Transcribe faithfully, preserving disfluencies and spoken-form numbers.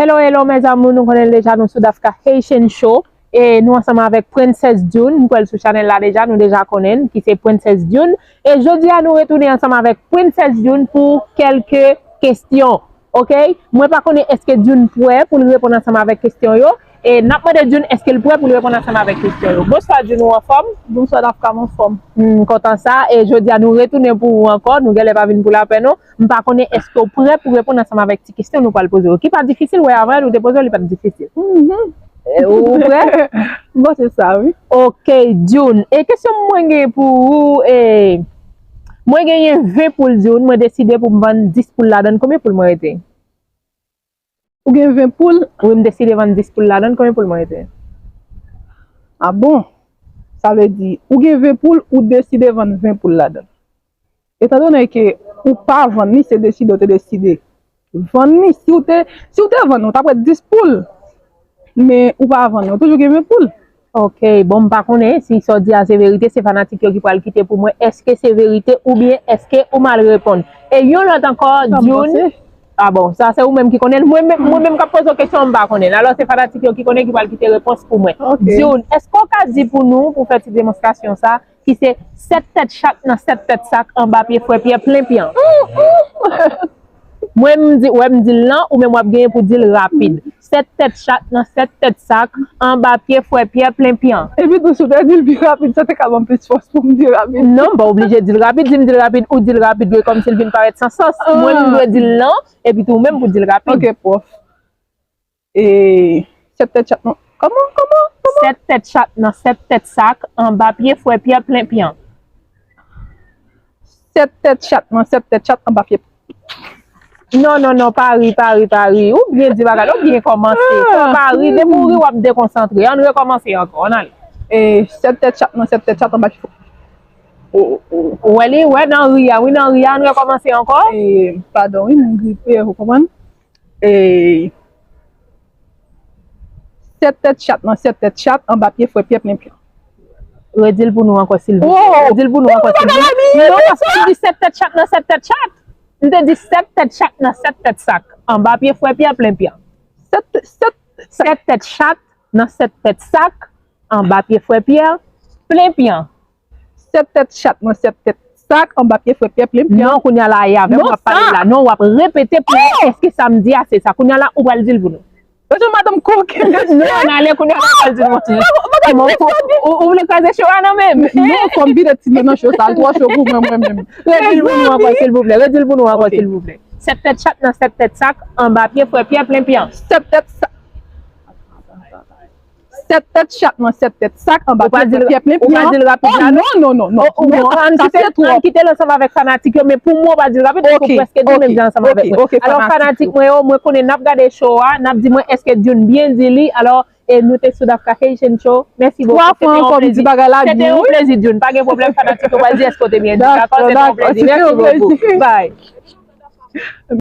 Hello, hello, mes amours, nou konnen l deja, nou sou Dafka Haitian Show. E nou ansanm avèk Princess Dune, m kwè l sou chanèl la deja, nou deja konnen l, ki se Princess Dune. E jodi a, nou retounen ansanm avèk Princess Dune pou kèlke kesyon. Ok? Mwen pa konnen èske Dune prè pou l reponn ansanm avèk kesyon yo. E n ap mande Dune èske l prè pou l reponn ansanm avèk kesyon yo. Bonswa Dune, ou anfòm? Bonswa Dafka, m anfòm. M kontan sa. E jodi a, nou retounen pou ou ankò. Nou genlè pa vin pou lapè, non. M pa konnen èske w prè pou reponn ansanm avèk ti kesyon nou pral poze w. Ki pa difisil, wè, avan nou te poze w, li pa t difisil. Mhm. E, ou, ou prè? Bon, se sa, wi. Ok, Dune. E kesyon mwen gen pou ou, e, mwen genyen ven poul, Dune, mwen deside pou m vann dis poul ladan l, konbyen poul mwen rete? Ou gen ven poul? Wi, m deside vann dis poul ladan l, konbyen poul mwen rete? Ah bon? Sa vle di, ou gen ven poul, ou deside vann ven poul ladan l. Etandone ke ou pa vann li, se deside ou te deside vann li. Si ou te, si ou te vann li, ou t ap ret dis poul. Men ou pa vann li, ou toujou gen ven poul. Ok, bon, m pa konnen si sa w di a se verite, se fanatik yo ki pral kite pou mwen. Èske se verite oubyen èske ou mal reponn? E yon lòt ankò, Dune. Ah bon, sa se ou menm ki konnen l. Mwen menm, mwen menm k ap poze w kesyon an, m pa konnen l. Alò, se fanatik yo ki konnen ki pral kite repons pou mwen. Ok. Dune, èske w ka di pou nou, pou fè ti demonstrasyon sa, ki se sèt tèt chat nan sèt tèt sak anba pye frè Pyè plen pyan. Mwen, m di, wè, m di l lan, ou menm w ap genyen pou di l rapid. Sèt tèt chat nan sèt tèt sak anba pye frè Pyè plen pyan. Epi tou, si w te di l pi rapid, sa te ka ban m plis fòs pou m di rapid. Non, m pa oblije di l rapid. Si m di l rapid, ou di l rapid, wi, kòmsi l vin parèt san sans. Mwen, m dwe di l lan, epi tou, ou menm pou di l rapid. Ok, pwòf. E, sèt tèt chat nan, kòman, kòman, kòman? Sèt tèt chat nan sèt tèt sak anba pye frè Pyè plen pyan. Sèt tèt chat nan sèt tèt chat anba pye. Non, non, non, pa ri, pa ri, pa ri. Ou byen di bagay la, ou byen kòmanse. Fò pa ri, depi ou ri, w ap dekonsantre. Ann rekòmanse ankò, ann ale. E, sèt tèt chat nan sèt tèt chat anba pye. O, o, o. Ou wè li, wè nan ri a, wi, nan ri a, ann rekòmanse ankò. E, padon, wi, m gripe, ou konprann? E, sèt tèt chat nan sèt tèt chat anba pye frè Pyè plen pyan. Redi l pou nou ankò, silvouplè. Oh! Redi l pou nou ankò, silvouplè. Non, paske m di sèt tèt chat nan sèt tèt chat. M te di sèt tèt chat nan sèt tèt sak anba pye frè Pyè plen pyan. Sèt, sèt, sèt tèt chat nan sèt tèt sak anba pye frè Pyè plen pyan. Sèt tèt chat nan sèt tèt sak anba pye frè Pyè plen pyan. Non, kounye a la, e avè m w ap pale la. Non, w ap repete pou mwen, èske sa m di a se sa? Kounye a la, ou pral di l pou nou. Yo di madanm koken, mesye. Non, ann ale, kounye a la, w pral di l, monchè. Ou, ou vle kraze cho a nan men m? Non, fò m vide ti men nan cho sa, l twò cho pou mwen, mwen menm. Redi l pou nou ankò, silvouplè. Redi l pou nou ankò, silvouplè. Sèt tèt chat nan sèt tèt sak anba pye frè Pyè plen pyan. Sèt tèt sa. Sèt tèt chat nan sèt tèt sak anba pye frè Pyè plen pyan. Ou pa di l rapid la, non? Non, non, non, non. Ou bon, ann kite l ansanm avèk fanatik yo, men pou mwen, ou pa di l rapid, paske ou prèske di l menm jan ansanm avèk mwen. Alò, fanatik mwen yo, mwen konnen n ap gade cho a, n ap di mwen èske Dune byen di li. Alò, e nou te sou Dafka Haitian Show. Mèsi bokou. Twa fwa ankò, m di bagay la byen, wi. Se te yon plezi, Dune. Pa gen pwoblèm, fanatik yo pral di èske w te byen di. Dakò, se te yon plezi. Mèsi bokou. Bye.